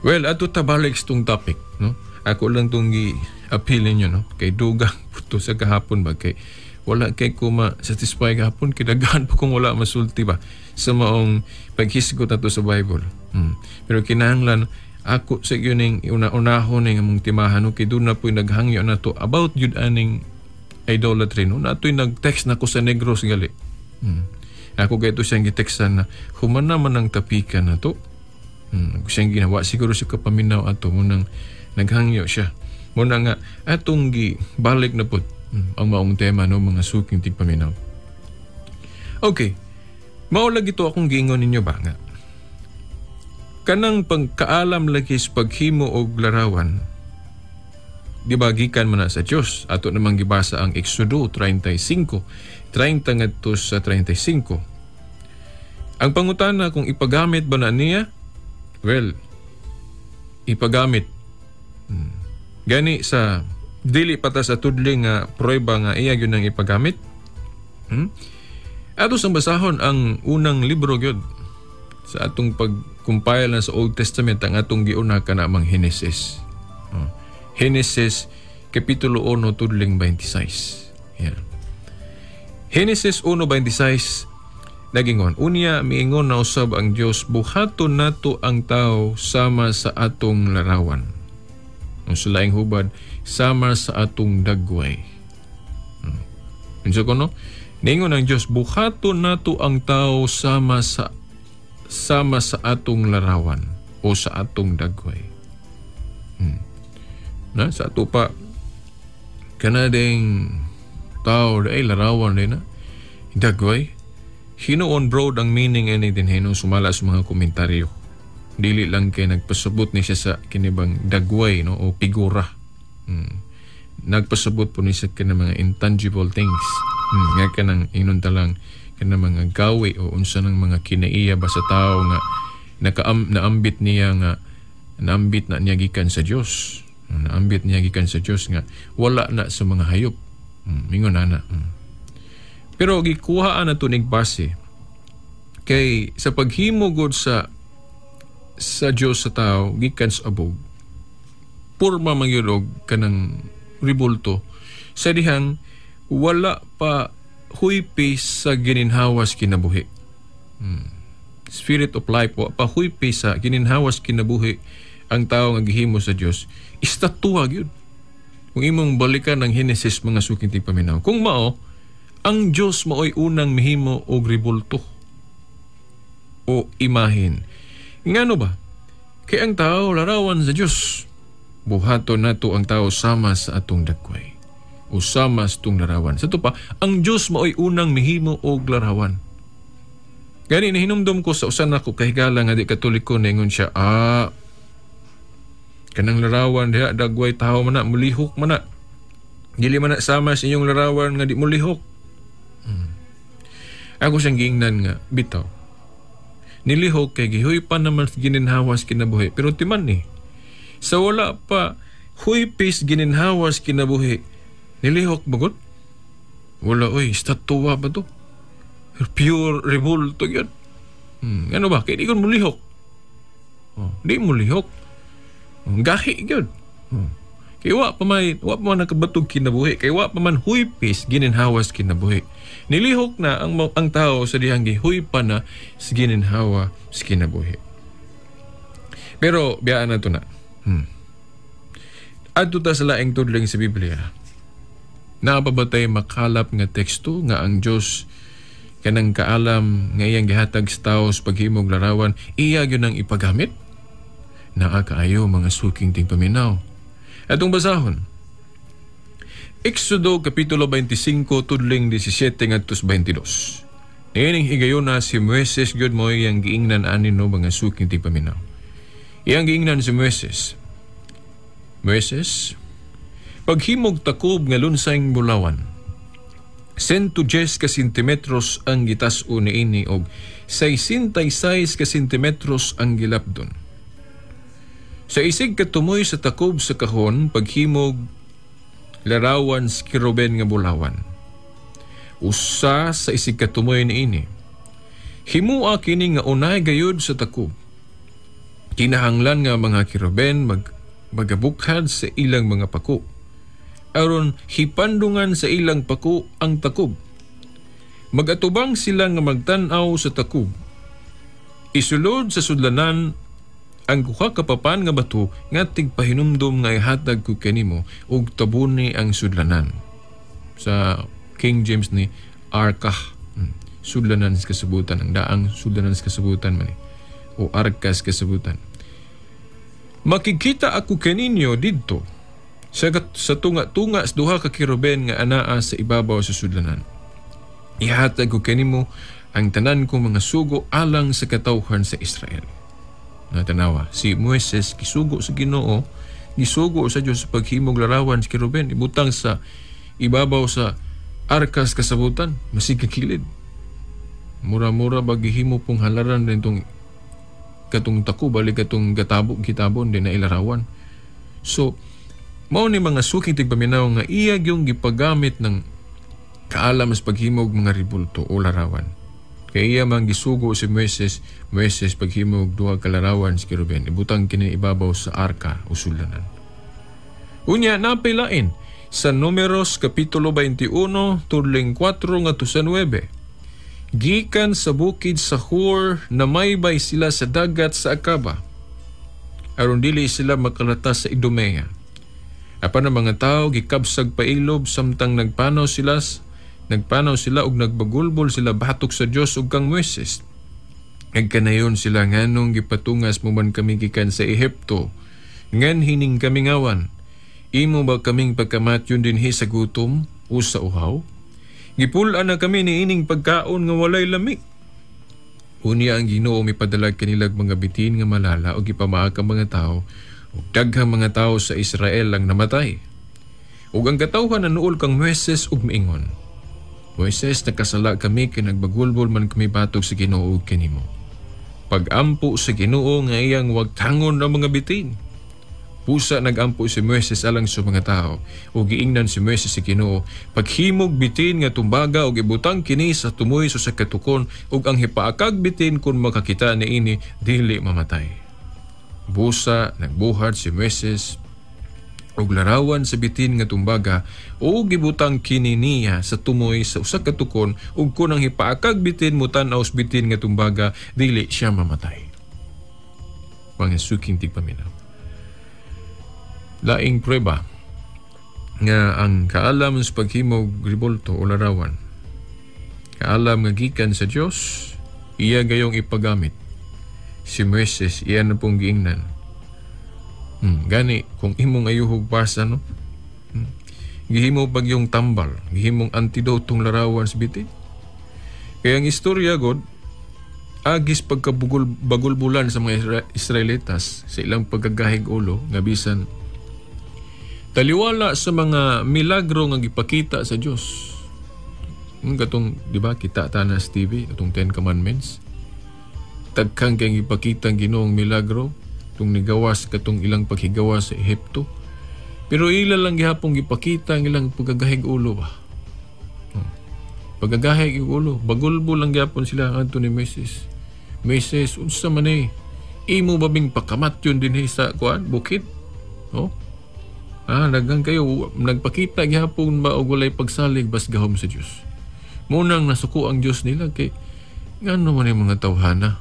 Well, ato tabalik sa tong topic, no? Ako lang tong gi-appeal ninyo, no? Kay dugang puto sa kahapon ba kay wala kay ko ma-satisfy kahapon kay daghan pa kung wala masulti ba sa maong paghisgot nato sa Bible. Pero kinahanglan ako sa gyud ning una-unahon ning among timahan, no? Kay doon na po'y naghangyo nato about yun aning idolatry, no? Nato'y nag-text na ko sa Negros gali. Ako kay ito siyang giteksan na humana man ang tapika na to. Ako siyang ginawa siguro siya kapaminaw ato munang naghangyo siya. Muna nga atong gibalik na po ang maong tema, no, mga suking tigpaminaw. Okay. Mao lagi to akong giingon ninyo ba nga kanang pagkaalam lagi sa paghimo og larawan, di ba gikan man na sa Dios? Ato namang gibasa ang Exodo 35, 30 ngadto sa 35. Ang pangutana kung ipagamit ba na niya? Well, ipagamit. Gani sa dili pa ta sa tudling nga prueba nga iya gyud ang ipagamit. Ato sang basahon ang unang libro gyud sa atong pag-compile na sa Old Testament, ang atong giuna kana mang Genesis. Genesis kapitulo 1 tudling 26. Yeah. Genesis 1:26 nagingon, unya miingon na usab ang Dios, buhaton nato ang tao sama sa atong larawan. Ang sulaing hubad, sama sa atong dagway. Unsa kono? Niingon ang Dios, buhaton nato ang tao sama sa atong larawan o sa atong dagway. Na sa ato pa kana ding tao ay larawan din na dagway. Hinuon broad ang meaning ini din hinuon sumala sa mga komentaryo. Dili lang kay nagpasabot ni siya sa kinibang dagway, no, o figura. Nagpasabot po ni siya kini mga intangible things. Nga kanang inon talang kana mga gawi o unsa ng mga kinaiya ba sa tao nga naambit niya nga naambit na niya gikan sa Dios. Naambit niya gikan sa Dios nga wala na sa mga hayop. Mingon ana. Pero gikuhaan na tunig base kay sa paghimo god sa Dios sa tao gikan sa abog, purma man gyud og kanang ribulto sa dihang wala pa huypi sa gininhawas kinabuhi. Spirit of life, wa pa huypi sa gininhawas kinabuhi ang tao nga gihimo sa Dios. Istatua gyud. Kung imong balikan ang Genesis mga suking tigpaminaw, kung mao ang Dios maoy unang mihimo og ribulto o imahin. Ngano ba? Kay ang tao larawan sa Dios. Buhaton nato ang tao sama sa atong dagway o sama sa atong larawan. Sa ito pa, ang Dios maoy unang mihimo og larawan. Gani nahinumdum ko sa usan ako kahigala nga di Katoliko, ningon siya, kanang larawan diha dagway tao man na, mulihok man na. Dili man na sama sa inyong larawan nga di mulihok. Ako siyang giingnan nga bitaw. Nilihok kay gihuypan naman gininhawas kinabuhi. Pero timan ni, sa wala pa huypis gininhawas kinabuhi, nilihok bagod? Wala, oy, estatuwa ba to? Pure rebulto yun. Ano ba? Kaya di ko mulihok. Oh, di mulihok. Gahi yun. Oh. Kaya wa pa man nakabatog kinabuhi. Kaya wa pa man huypis gininhawas kinabuhi. Nilihok na ang tao sa dihang gihuypa na sa gininhawa sa kinabuhi. Pero biyaan na ito na. Adto ta sa laing tudling sa Biblia. Naapabatay makalap nga teksto nga ang Diyos kanang kaalam nga iyang gihatag sa tao sa paghimog larawan, iya gyud ang ipagamit? Naa kaayo mga suking tingpaminaw. Atong basahon. Exodo Kapitulo 25, tudling 17 ngadto sa 22. Niining higayuna si Moises gyud mo iyang giingnan ani no mga suking tingpaminaw. Iyang giingnan si Moises. Moises, paghimog takob nga lunsayng bulawan, 110 ka sentimetros ang gitas-o niini og 66 ka sentimetros ang gilapdon. Sa isig katumoy sa takob sa kahon, paghimog larawan sa kiruben nga bulawan. Usa sa isig katumoy niini. Himua kini nga unay gayud sa takob. Kinahanglan nga mga kiruben magabukhad sa ilang mga pako. Aron hipandungan sa ilang pako ang takob. Magatubang sila nga magtan-aw sa takob. Isulod sa sudlanan ang kuha kapapan nga bato nga tigpahinumdom nga ihatag ko kanimo ug tabuni ang sudlanan. Sa King James ni arka, sudlanan sa kasabutan, ang daang sudlanan sa kasabutan man o arka sa kasabutan. Makikita ako kaninyo didto sa tunga-tunga sa duha ka kiruben nga anaa sa ibabaw sa sudlanan. Ihatag ko kanimo ang tanan kong mga sugo alang sa katawhan sa Israel. Natanawa, si Moises gisugo sa Ginoo, gisugo sa Dios sa paghimog larawan sa kiruben, ibutang sa ibabaw sa arkas kasabutan, masig kakilid. Mura-mura bagihimo pong halaran din tong katong tako, balik katong gatabo, gitabon din na ilarawan. So, mao ni mga suking tigpaminaw nga iya yung gipagamit ng kaalam sa paghimog mga ribulto o larawan. Kaya iya man gisugo si Moises, Moises paghimog duha ka larawan sa kiruben, ibutang kini ibabaw sa arka o sulanan. Unya napilain sa Numeros Kapitulo 21, tudling 4 ngadto sa 9. Gikan sa bukid sa Hor, namaybay sila sa dagat sa Akaba. Aron dili sila makalata sa Idumea. Apan ang mga tao gikabsag pailob samtang nagpanaw sila og nagbagulbol sila batok sa Dios ug kang Moises. Nagkanayon sila nganong gipatungas mo man kami gikan sa Ehipto. Ngan hining kami ngawan. Imo ba kaming pagkamatyon dinhi sa gutom o sa uhaw? Gipul-an na kami niining pagkaon nga walay lami. Unya ang Ginoo mipadala kanilag mga bitin nga malala og gipamaak ang mga tao ug daghang mga tao sa Israel ang namatay. Ug ang katawhan nanuol kang Moises ug miingon, Moises, nakasala kami kay nagbagulbol man kami batok sa Ginoo ug kanimo. Pagampo sa Ginoo nga iyang wagtangon ang mga bitin. Pusa nagampo si Moises alang sa mga tao ug giingnan si Moises sa Ginoo, paghimog bitin nga tumbaga ug ibutang kini sa tumoy sa katukon ug ang hipaakag bitin kun makakita niini dili mamatay. Busa nagbuhat si Moises og larawan sa bitin nga tumbaga ug gibutang kini niya sa tumoy sa usa ka tukon ug kun ang hipaakag bitin motan-aw sa bitin nga tumbaga dili siya mamatay. Mga suking tigpaminaw. Laing prueba nga ang kaalam sa paghimog ribolto o larawan, kaalam nga gikan sa Dios, iya gayong ipagamit. Si Moises iya na pong giingnan. Gani kung imong ayuhog basa no, gihimo pag yung tambal, gihimong antidote tong larawan sa bitin. Kaya ang istorya god agis pagkabugol bagulbulan sa mga Israelitas sa ilang pagkagahig ulo nga bisan taliwala sa mga milagro nga gipakita sa Dios. Katong, di ba, kita ta na sa TV, katong 10 Commandments. Daghan kay gipakita ang Ginoong milagro tung nigawas katong ilang paghigawas sa Ehipto. Pero ila lang gihapong gipakita ang ilang pagkagahig ulo ba. Pagkagahig ulo, bagulbo lang gihapon sila ngadto ni Moises. Moises, unsa man eh? Imo babing pakamatyon dinhi sa kuan bukid? Oh? Ah, daghan kayo nagpakita gihapon ba og walay pagsalig bas gahom sa Dios. Munang nasuko ang Dios nila kay ngano man yung mga tawhana.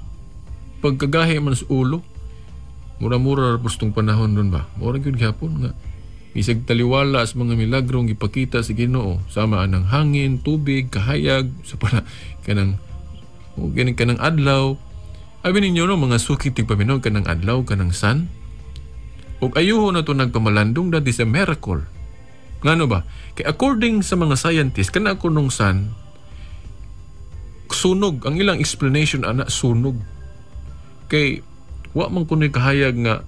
Pagkagahi man sa ulo, mura-mura ra pustong panahon ron ba. Mura gyud gihapon nga isag taliwala sa mga milagrong gipakita sa Ginoo sama anang hangin, tubig, kahayag sa para kanang o ganing kanang adlaw. Abi ninyo no mga suki tigpaminaw kanang adlaw, kanang sun. Ug ayuho na to nagpamalandong, that is a miracle. Ngano ba? Kay according sa mga scientists, kana kunong sun sunog. Ang ilang explanation ana, sunog. Kay wa man kunoy kahayag nga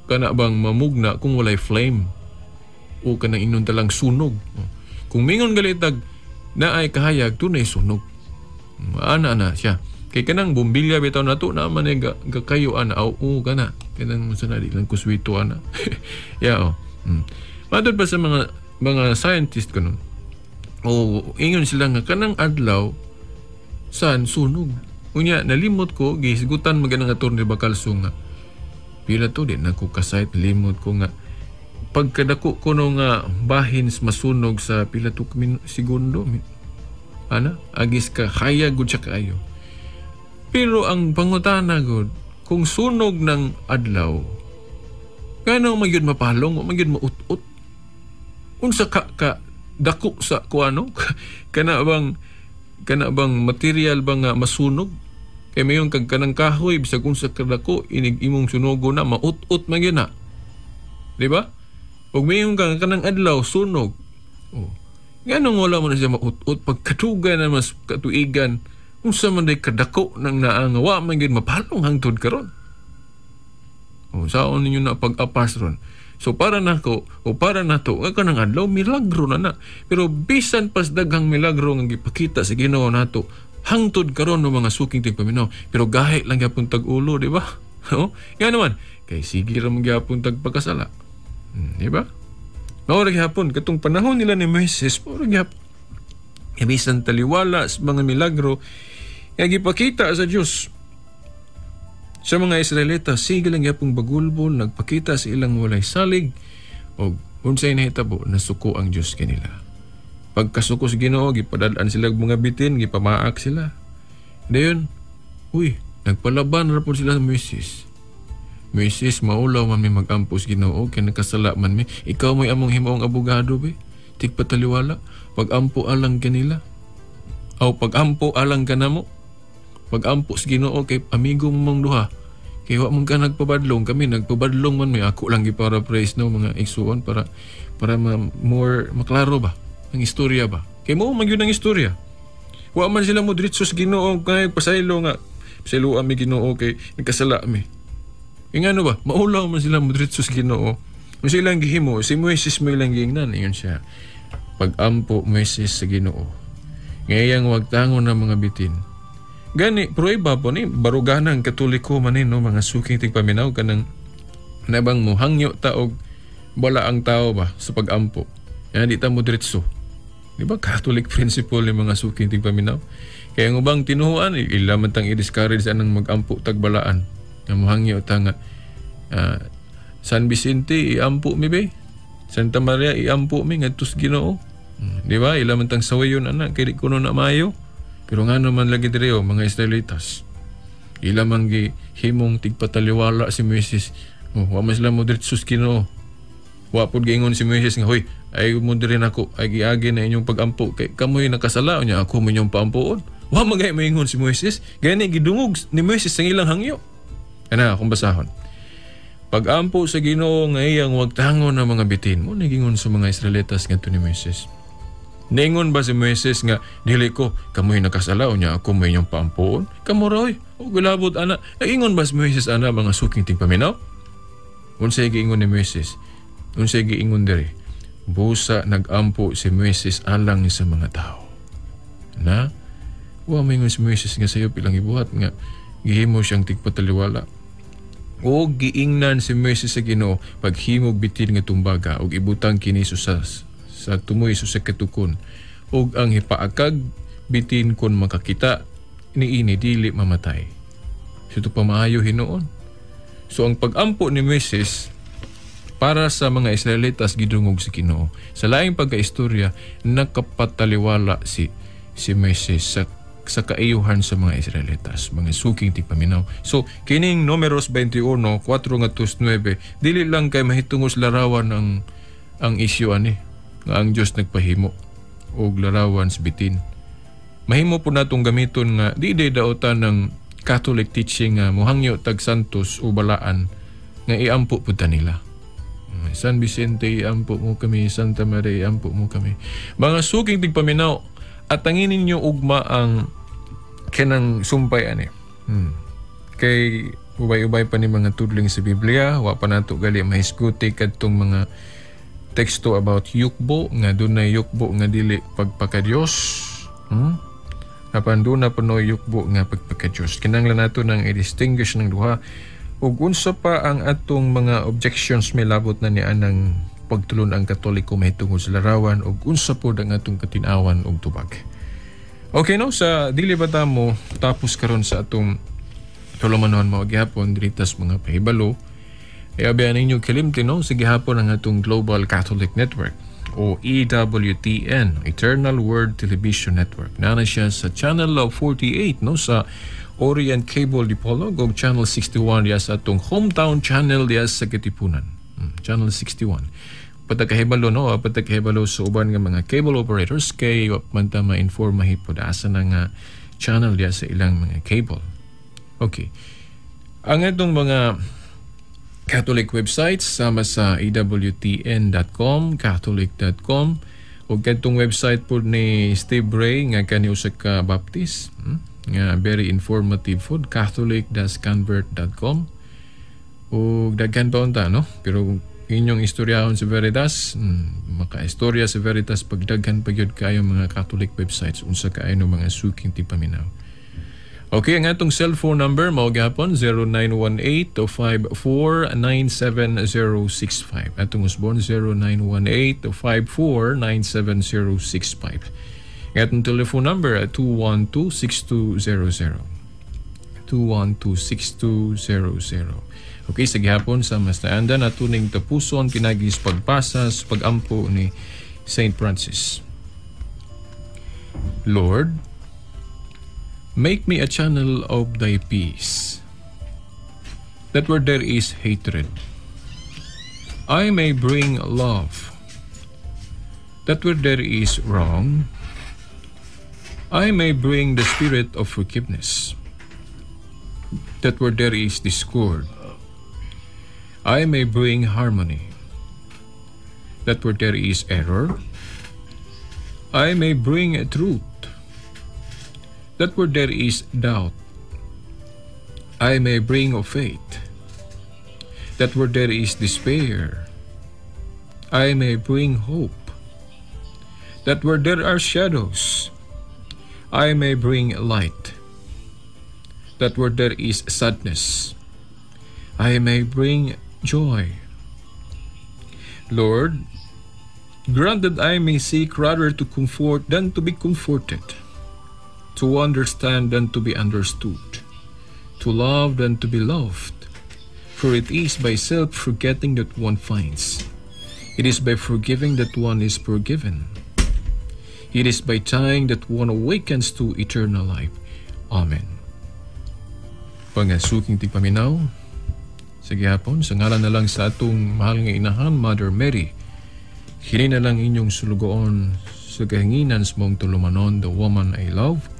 kana bang mamugna kung walay flame o kanang inon talang sunog. Kung mingon galitag naay kahayag, tunay sunog. Ana ana siya. Kay kanang bombilya bitaw nato na man ay gakayo ana aw o kana kanang unsa na di lang kuswito ana. Yeah, oh. Matod pa sa mga scientist kuno. O ingon sila nga kanang adlaw san sunog. Unya nalimot ko gihisgutan man ganang attorney Bacalso nga pila to di na ko kasayt, limot ko nga pagkadako ko no nga bahin masunog sa pila to segundo ana agis ka hayag gud siya kaayo. Pero ang pangutana gud, kung sunog ng adlaw, ngano man gyud mapalong, man gyud maut-ut? Unsa ka dako sa kuano? Kana bang material ba nga masunog? Kay mayon kag kanang kahoy bisag unsa kadako inig imong sunogo na maut-ut man gyud na. Di ba? Ug mayon kang kanang adlaw sunog. Oh. Nganong wala man siya maut-ut pagkadugay na mas katuigan? Unsa man day kadako nang naa nga wa man gyud mapalong hangtod karon? O saon ninyo na pag-apas ron? So para nako o para nato nga kanang adlaw milagro na na. Pero bisan pas daghang milagro nga gipakita sa Ginoo nato hangtod karon no mga suking tigpaminaw, pero gahi lang gyapon tag-ulo, di ba? Oh, nga naman kay sige ra man gyapon tagpakasala. Di ba? Mao ra gyapon katong panahon nila ni Moises, mao ra gyapon. Bisan taliwala sa mga milagro nga gipakita sa Dios sa mga Israelita, sige lang gyapong bagulbol, nagpakita sa ilang walay salig og unsay nahitabo, nasuko ang Dios kanila. Pagkasuko sa Ginoo, gipadad-an sila og mga bitin, gipamaak sila. Dayon, uy, nagpalaban ra pud sila sa Moises. Moises, maulaw man mi mag-ampo sa Ginoo, kay nakasala man mi. Ikaw mo'y among himuong abogado be. Tigpataliwala, pag-ampo alang kanila. Aw pag-ampo alang kanamo. Pag-ampo sa Ginoo kay amigo mo mong duha. Kay wa man ka nagpabadlong, kami nagpabadlong man mi. Ako lang gi-paraphrase no mga igsuon para more maklaro ba ang istorya ba. Kay mo man gyud ang istorya. Wa man sila mo diretso sa Ginoo kay pasaylo nga pasaylo mi Ginoo kay nagkasala mi. Ingano ba? Maulaw man sila mo diretso sa Ginoo. Unsa ilang gihimo, si Moises mo ilang giingnan ingon siya. Pag-ampo Moises sa Ginoo. Ngayang wagtangon ng mga bitin. Gani prueba po ni baruganan Katoliko man ni no mga suking tigpaminaw kanang nabang mohangyo ta og wala ang tao ba sa pag-ampo. Yan di ta mo diretso. Di ba Catholic principle ni mga suking tigpaminaw? Kaya ang ubang tinuhuan ila man tang i-discourage anang mag-ampo tagbalaan. Nga mohangyo ta nga San Vicente iampo mi be. Santa Maria iampo mi ngadto sa Ginoo. Di ba? Ila man tang sawayon ana kay di kuno na maayo. Pero ngano man lagi diri o mga Israelitas. Ila man gihimong tigpataliwala si Moises. Oh, wa man sila mo diretso sa Ginoo. Wa pud giingon si Moises nga hoy, ay mo diri nako, ay giagi na inyong pag-ampo kay kamoy nakasala unya ako mo inyong paampoon. Wa man gay moingon si Moises. Gani gidungog ni Moises ang ilang hangyo. Ana akong basahon. Pag-ampo sa Ginoo nga iyang wagtangon ang mga bitin. Mo nagingon sa mga Israelitas ngadto ni Moises. Ningon ba si Moises nga dili ko kamoy nakasala unya ako mo inyong paampoon? Kamo ra oy, og gilabot ana. Nagingon ba si Moises ana mga suking tigpaminaw? Unsay giingon ni Moises? Unsay giingon diri? Busa nagampo si Moises alang sa mga tao. Na wa moingon si Moises nga sayo pilang ibuhat nga Gihimo siyang tigpataliwala. O giingnan si Moises sa Ginoo, paghimog bitin nga tumbaga ug ibutang kini sa sa tumoy sa katukon, ug ang hipaakag bitin kon makakita niini dili mamatay. So ito pamaayo hinuon. So ang pagampo ni Moises para sa mga Israelitas gidungog sa Ginoo. Sa laing pagkaistorya, nakapataliwala si si Moises sa kaiyuhan sa mga Israelitas, mga suking tigpaminaw. So, kining Numeros 21, 4 ngadto 9, dili lang kay mahitungos larawan ang isyu ani nga ang Dios nagpahimo og larawan sa bitin. Mahimo po natong gamiton nga di day daotan ng Catholic teaching nga muhangyo tag santos o balaan nga iampo pud ta nila. San Vicente, iampo mo kami. Santa Maria, iampo mo kami. Mga suking tigpaminaw, at tangin ninyo ugma ang kanang sumpay ani. Kay ubay-ubay pa ni mga tudling sa Biblia, wa pa nato gali mahisguti kadtong mga teksto about yukbo, nga dunay yukbo nga dili pagpakadiyos. Apan duna pa no yukbo nga pagpakadiyos. Kinahanglan nato nang i-distinguish ng duha. Ug unsa pa ang atong mga objections may labot na ni anang pagtulon ang Katoliko mahitungod sa larawan, ug unsa pod ang atong katinawan ug tubag. Okay, no, sa dili ba ta mo tapos karon sa atong tulumanon mo gihapon diritas mga pahibalo. E abiyan ninyo kalimti, no, sa gihapon ang atong Global Catholic Network o EWTN, Eternal Word Television Network. Nana siya sa Channel 48, no, sa Orient Cable Dipolog og Channel 61 diya sa atong hometown channel diya sa Katipunan. Channel 61. Patagkahibalo, no, patagkahibalo sa uban nga mga cable operators kay man ta ma-inform mahipod asa na nga channel diya sa ilang mga cable. Okay. Ang atong mga Catholic websites sama sa ewtn.com, catholic.com ug kadtong website pod ni Steve Ray nga kani usa ka Baptist, nga very informative food, catholic-convert.com ug daghan pa unta, no, pero inyong istoryahon sa Veritas, makaistorya sa Veritas pagdaghan pa gyud kaayo mga Catholic websites unsa kaayo no mga suking tipaminaw. Okay, ang atong cellphone number mao gyapon 0918-5497065. Atong usbon 0918-5497065. Ang atong telephone number 212-6200. 212-6200. Okay, sa gihapon sa mas naanda na tuning tapuson pinagis pagbasa sa pagampo ni Saint Francis. Lord, make me a channel of thy peace, that where there is hatred, I may bring love, that where there is wrong, I may bring the spirit of forgiveness, that where there is discord, I may bring harmony, that where there is error, I may bring truth, that where there is doubt, I may bring faith, that where there is despair, I may bring hope, that where there are shadows, I may bring light, that where there is sadness, I may bring joy. Lord, grant that I may seek rather to comfort than to be comforted, to understand than to be understood, to love than to be loved. For it is by self-forgetting that one finds. It is by forgiving that one is forgiven. It is by dying that one awakens to eternal life. Amen. Pangasuking tigpaminaw, sa gihapon, sa ngalan na lang sa atong mahal nga inahan, Mother Mary, hini na lang inyong sulugoon sa kahinginan sa mong tulumanon, the woman I love,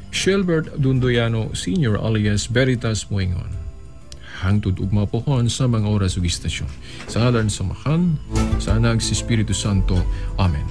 Shelbert Dundoyano Sr. alias Veritas Moingon. Hangtod ugma pohon sa mga oras ug istasyon. Sa ngalan sa Amahan, sa Anak, sa Espiritu Santo. Amen.